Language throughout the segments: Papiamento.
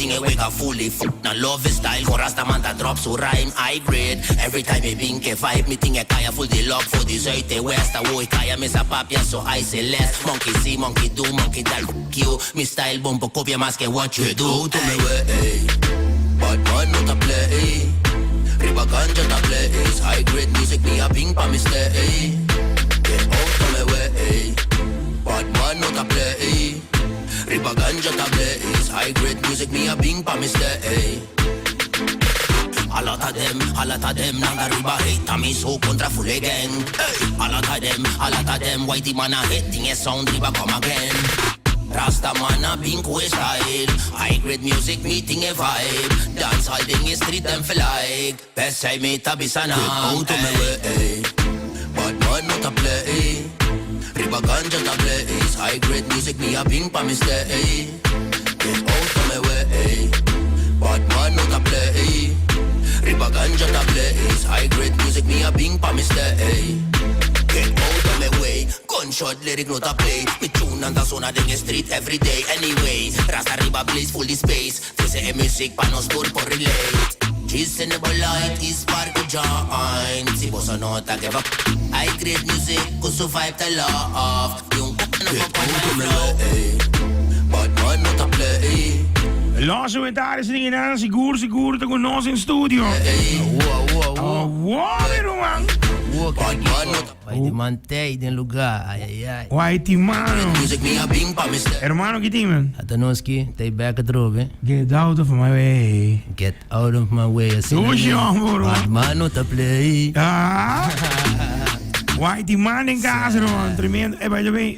tin e wega fully f na love style Kon rasta man ta drop su rhyme High grade Every time mi bin ke vibe Mi tin e kaya full di love For di zuid te west Awo e kaya mi sa papia so I say less Monkey see, monkey do, monkey that f you Mi style bon por kopia mas ke what you do Get out of my way Bad man no ta play Riba ganja ta blaze High grade music mi a bin pa mi stay Get out of my way Bad man no ta play Riba ganja ta blaze High grade music mi a bin pa mi stay A lot of them, a lot of them Nan ta riba hate ta mi so kontra full gang Hey, a lot of them, a lot of them Whitey man a hate tin e sound riba come again Rasta man a bin ku e style High grade music mi tin e vibe Dancehall den e street dem feel like P'esei mi ta bisa nan Get out of my way Bad man no ta play Riba ganja ta blaze High grade music mi a bin pa mi stay Get out of my way Bad man no ta play Riba ganja ta blaze High grade music mi a bin pa mi stay Get out of my way Gunshot lyric no ta play Mi tune nan ta sona den e street every day Anyway Rasta riba blaze full di space Trese e music pa nos tur por relate Djis in the light i spark a joint Si boso no ta give a High grade music ku su vibe ta love Di un no por con my flow Bad man no ta play. Los inventarios di nan sigur sigur ta ku nos en studio. Awo, awo, awo. Awo, mi ruman. Awo, kiko. Whitey man tey den lugar, ay ay ay. Whitey mano. Hermano ki tin man? Ata nos ki tey bek atrobe. Get out of my way. Get out of my way. Asina Dushi mi. homber, bro. Bad man no ta play. Ah. Whitey man den casa, man. Tremendo. Eh, by the way,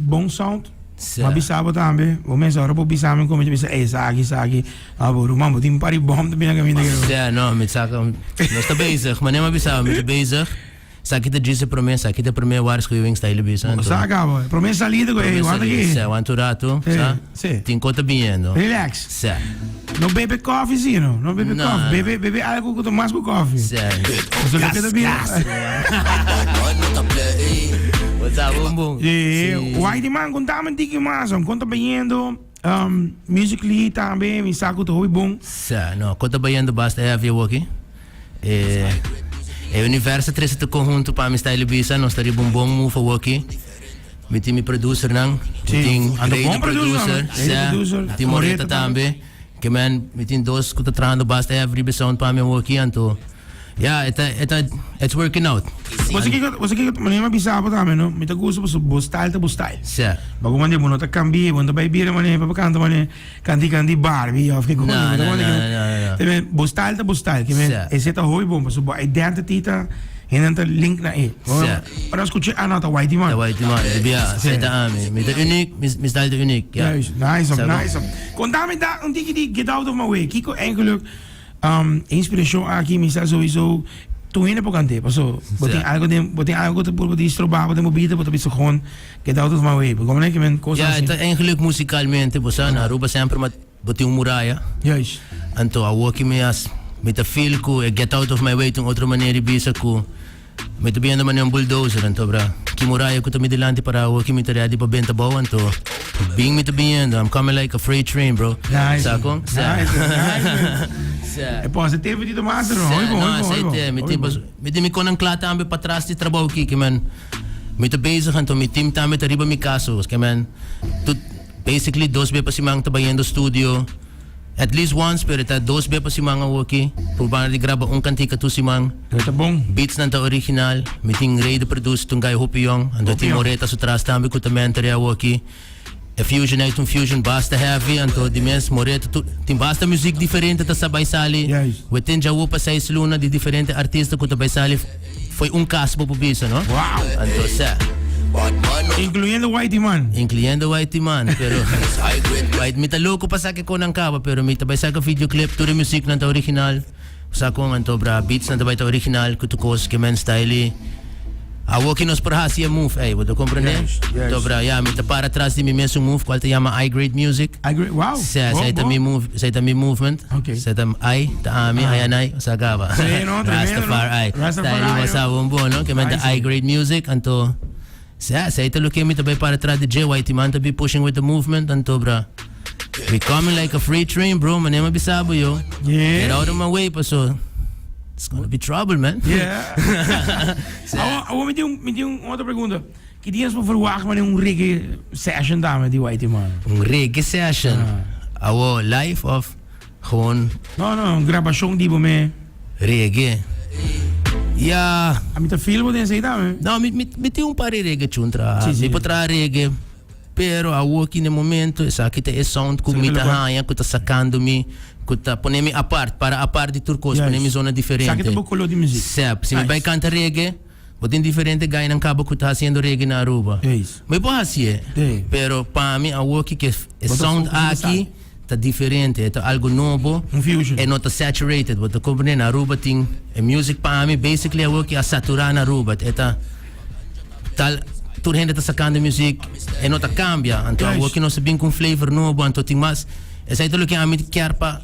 bon sound. Sa. M'a bisa bo tambe. Bo mesa ora bo bisa mi como bisa, eh, esaki, esaki. Ah, bo ruman, bo tin un par di bom ta bini caminda aki. Sa, no, mi sa, nos ta bezig. Manera m'a bisa bo, mi ta bezig. Esaki ta djis e prome, esaki ta e prome waarschuwing style bisa. Bo sa caba, e prome salida cu ey, wanta aki. Sa, wanta un rato, sa. Si. Tin co ta biniendo. Relax. Sa. No bebe koffie si no, no bebe No, koffie, no. bebe, bebe algo cu ta mas cu koffie. Sa. Pasobra loke ta bini. Bo sa bon bon. Si. Si. Whitey man, contame un tiki mas, con ta bayendo, musically tambe, mi sa cu ta hopi bon. Sa, no, con ta bayendo basta heavy awoki. E e universo a trese tur conhunto pa mi style bisa, nos ta riba un bon move awoki. Mi tin mi producernan, mi tin Ando Ray bon de producer, producer, Ray de sa, producer, mi tin Moreta Moreta tambe. tambe. Ke men, mi tin dos ku ta trahando basta heavy riba e sound pa mi awoki, anto ya, e ta e ta it's working out. Bo sa kiko, bo sa kiko, manera mi a bisa bo tambe no, mi ta gusta pasobra bo style ta bo style. Sa. Bo ku manera bo no ta kambia, bo no ta bai bira manera pa bo kanta manera. Kanti kanti Barbie of ke No, cosa. no, no, no, no. Te men, bo style ta bo style. Ke men, Sa. ese ta hopi bon, pasobra bo identity ta, hendenan ta link na e. Sa. Ora skucha, ah no, ta Whitey man. Ta Whitey man, di bia, Sa. sa ta ami. Mi ta uniek, mi, mi style ta uniek, ja. Juist, nice Sa up, bon. nice up. Kontami da un tiki di Get Out of My Way. Kiko eigenlijk e inspiracion aki mi sa sowieso tur hende por kant'é. Paso bo tin Sa. algo den, bo tin algo ku ta purba di stroba bo den bo bida, bo ta bisa gewoon Get out of my way. Bo komo ki men cosa Ja, asina. ta eigenlijk musicalmente, bo sa, na Aruba semper ma bo tin un muraya. Juist. Anto awor ki mi as, mi ta feel ku e get out of my way ta un otro manera di bisa ku mi ta biendo manera un bulldozer, anto bra, ki muraya ku ta mi dilanti para awor ki mi ta ready pa benta bou, anto bin mi ta biniendo, I'm coming like a freight train, bro. Nice. Sa kon? Sa. Nice, nice. Sa. E positivity ta mas, no? Sa, Hoy bon, no, hoy bon, hoy bon. esei te, mi Hoy tin bon. pas, mi tin mi konan kla tambe patras di trabou aki, ki men. Mi ta bezig anto mi team tambe ta riba mi caso. Ke men tu basically dos be pa siman ta bayendo studio. At least once pero ta dos be pa siman awoki. Probando di graba un cantica tur siman. Lo ta bon. Beats nan ta original. Mi tin Ray de produce ta un guy hopi yong. Anto Hopi tin yong. Moreta su tras tambe cu ta mentor awoki. E fusion ei ta un fusion basta heavy anto di mes Moreta tur tin basta muziek diferente ta sa bai sali. Juist. We tin djawo pa seis luna di diferente artista ku ta bai sali foi un kas bo por bisa no. Wow. Anto sa. Incluyendo Whitey Man. Incluyendo Whitey Man pero White mi ta loko pa sa ke kon nan kaba pero mi ta bai saka videoclip tur e muziek nan ta original. Sa kon anto bra beats nan ta bai ta original ku tur kos ke men style Awor ki nos por hasi e move ey, bo ta comprende? Juist, juist. Anto bra ya mi ta para tras di mi mesun move cual ta yama I Grade Music. I Grade, wow. Sa, Bo, esey ta bo. mi move, esey ta mi movement. Ok. Esey ta I, ta ami, I and I, sa caba. Sí, no, tremendo, no? Rastafari. Rastafari, Style no? bo sa bon bon, no? Ke men ta Nice. I Grade Music, anto sa, esey ta loke mi ta bai para tras di dje, Whitey Man ta be pushing with the movement, anto bra. We coming like a freight train, bro. Manera mi bisa bo yo. Yeah. Get out of my way, paso it's gonna be trouble, man. Yeah. Awo, awo mi tin un, mi tin un otro pregunta. Ki dia nos por verwacht wanneer un reggae session dame di Whitey Man? Un reggae session? Awo live of gewoon? No, no, un grabacion di bo me. Reggae? Ya. A mi ta feel bo den esey dame. No, mi, mi, mi tin un par di reggae tune traha. Si, si. Mi por traha reggae. Pero awoki n'e momento esaki ta e sound ku mi ta haña ku ta sakando mi, ku ta pone mi apart, para apart di tur kos, pone mi zona diferente. Esaki ta bo koló di muzik. Sep. Si mi bai kanta reggae, bo tin diferente gainan kaba ku ta hasiendo reggae na Aruba. Mi por hasié, pero pa mi awoki ke e sound aki ta diferente, e ta algo nobo, e no ta saturated. Bo ta komprende? Na Aruba tin e music pa mi basically awoki a satura na Aruba. E ta. Tal tur hende ta sacando e music e no ta cambia. Anto awor ki nos ta bin cu un flavor nobo anto tin mas. Esai ta loke ami kier pa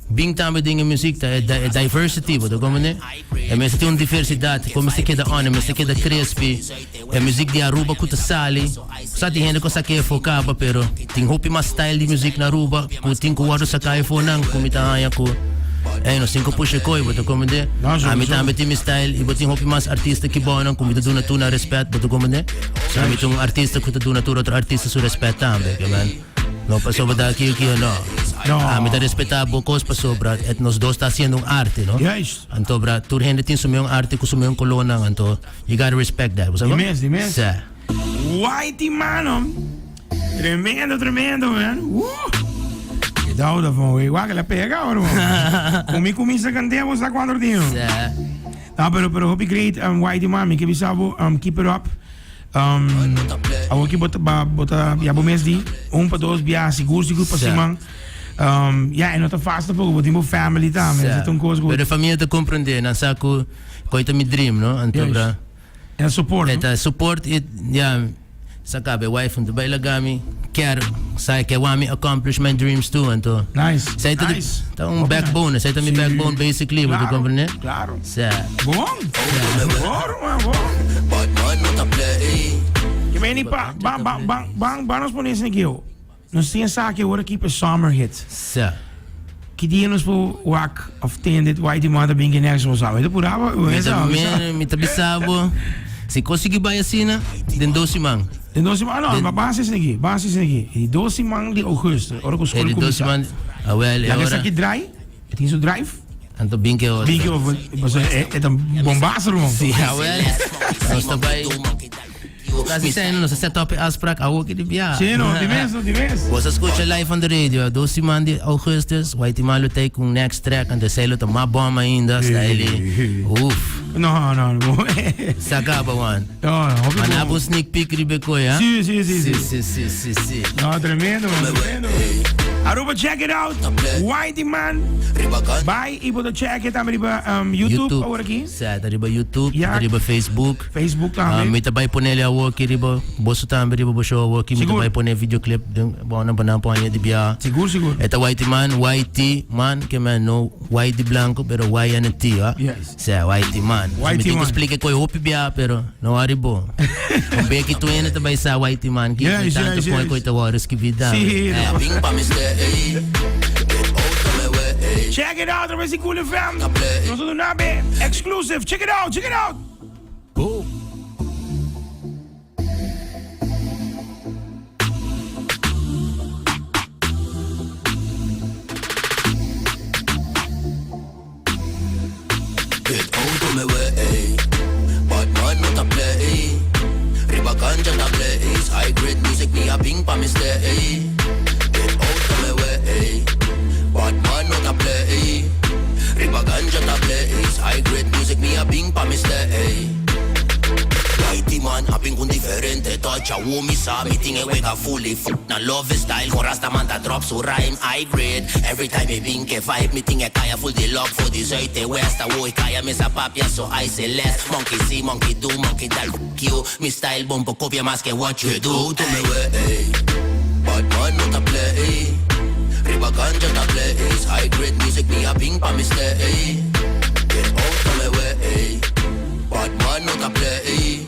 bin tambe den e music ta e diversity bo ta comprende. E mester tin un diversidad cu mester keda on e mester keda crispy. E music di Aruba cu ta sali sa tin hende cu a saca e afo caba pero tin hopi mas style di music na Aruba cu tin cu wordo saca afo nan cu mi ta haya cu Ey, nos tin ku pusha koy, bo ta komprendé? Ami tambe tin mi style i bo tin hopi mas artista ki bonan ku mi ta duna tur nan respet, bo ta komprendé? So ami ta un artista ku ta duna tur otro artista su respet tambe, ke men. No pasobra ta aki aki o no. Ami ta respetá bo kos pasobra et nos dos ta hasiendo un arte, no? Anto bra tur hende tin su meun arte ku su meun kolónan, anto you gotta respect that, bo sa ko? Sè. Whitey mano. Tremendo, tremendo, man. Uh! Get out of my way. Wak, la pega ahora, man. Con mi cuminsa cantea, vos sa cuatro tino. No, pero, pero hopi great, um, Whitey man, mi ke bisa bo, um, keep it up. Um, awor ki bota, ba, bota, ya bo mes di, un pa dos bia, sigur, sigur pa siman. Um, ya, e no ta fácil tampoco, bo tin bo family tambe, Sa. Esei ta un cos ku. Pero e famia ta comprende, nan sa ku koe ta mi dream, no? Anto, bra. E support, E ta support i, ya. Sa caba e wife no ta bay laga mi kier sa e ke wou mi accomplish my dreams too anto Nice. esey ta Nice. ta un backbone esey ta mi backbone basically bo ta comprende Claro. Sa. Bon. Bon ruman bon. Ke meni pa ban ban ban ban ban nos pone esaki yo. Nos tin esaki awor aki pa summer hit. Sa. Ki dia nos por wak of tende Whitey Man ta bin ke next nos awe? Ta pura bo? Mi ta mi ta bisa bo si kosigi bai asina den dos siman. Den dos siman? No, ma ban hasi esaki, ban hasi esaki. E di dos siman di augustus, ora ku skol E di dos kuminsá. siman, awel e Laga ora. esaki drai, e tin su drive. Anto bin ke otro. Bin ke otro, pasobra e ta bombazo ruman. Si, awel nos ta bai. Casi zijn nos a set up e afspraak awo ki di bia. Sí, no, di mes, no, di mes. Bo sa scucha live on the radio, dos siman di augustus, Whitey Man lo take un next track, anto esei lo ta mas bom ainda, style, uff. No, no, no. Sa caba wan. No, no, hopi Maar na bom. bo sneak peek riba e koe, ha? Sí, sí, sí, Sí, sí. sí, sí, sí, sí. No, tremendo, man, tremendo. Aruba, check it out. Whitey Man. Bai y bo ta check it tambe riba um, YouTube, awor aki. Sa, ta riba YouTube, Ja. ta riba Facebook. Facebook tambe. Ah, mi ta bai ponele awor aki riba boso tambe riba bo show awor aki. Mi ta Sigur. bai pone videoclip den bon nan pa nan pone di bia. Sigur, sigur. E ta Whitey Man, YT Man, ke men no Y di blanco, pero Y en T, ah. Yes. Sa, Whitey Man. So, Whitey mi tin Man. ku splika koe hopi bia, pero no worry bo. Un beki tu ene ta bai sa Whitey Man, ki Yes, tanto yes, koe yes. koe ta wòrdu skibí tambe. Sí, Eh. no. Bing pa mi stay. Get out of my way. Check it out, Resi Cool FM. Nos a duna be exclusive. Check it out, check it out. Go. Get out of my way. Bad man not a play. Riba ganja ta blaze. High grade music me a bing pa mi stay. Get out of my way. Bad man not a play. Riba ganja ta blaze. High grade music me a bing pa mi stay. Whitey man a bin con diferente touch. A woman sa mi ting e wega fully f na love style. Con rasta man ta drop su rhyme high grade. Every time me bin ke vibe mi ting e kaya full di love for di zuid e west. A woi kaya mi sa papia so I say less. Monkey see, monkey do, monkey that f you. Mi style bombo copia mas ke what you do. Out of my way. Bad man not a play. Riba ganja ta blaze. High grade music me a bing pa mi stay. Get out of my way. Bad man not a play.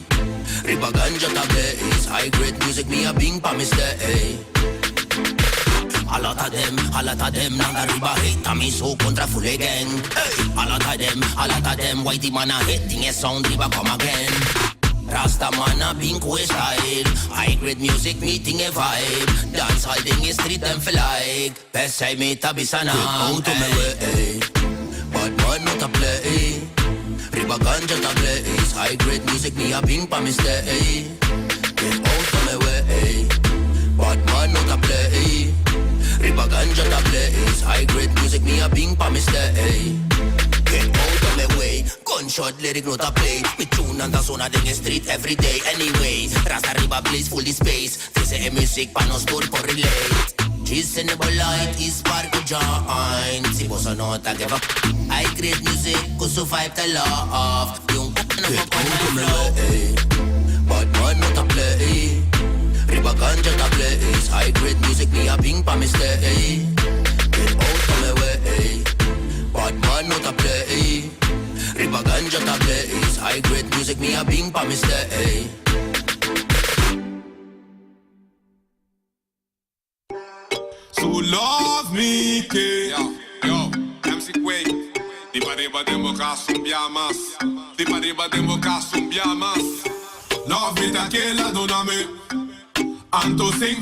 Riba ganja ta blaze. High grade music me a bing pa mi stay. A lot of A them, a lot of them, nan ta riba hate, mi so kontra full gang. Hey, a lot of them, a lot of them, whitey man a hating e sound riba come again. Rasta man a bin ku style. High grade music meeting a vibe. Dance hall ding street them feel like. Pesey mi ta bisa nan. Get out of my way. Bad man no ta play. Riba ganja ta blaze. High grade music mi a bin pa mi stay. Get out of my way. Bad man no ta play. Riba ganja ta blaze. High grade music mi a bin pa mi stay. Get out of my way. Gunshot lyric no ta play. Mi tune and zona den street every day. Anyway, Rasta riba blaze full the space. This is music pa nos tur por relate. Cheese in the light is spark joint. Si boso no ta give up. High grade music ku su vibe ta love. Yung Get out of my way. Bad man no ta play. Riba ganja ta blaze. High grade music mi a bing pa mi stay. Get out of my way. Bad man no ta play. Riba ganja ta blaze. High grade music mi a bing pa mi stay. So love me, ke. Yo, yo, MC Quake. Di pariba den bo kas un bia mas. Di pariba den bo kas un bia mas. Love me ta kela duna mi. Anto sin.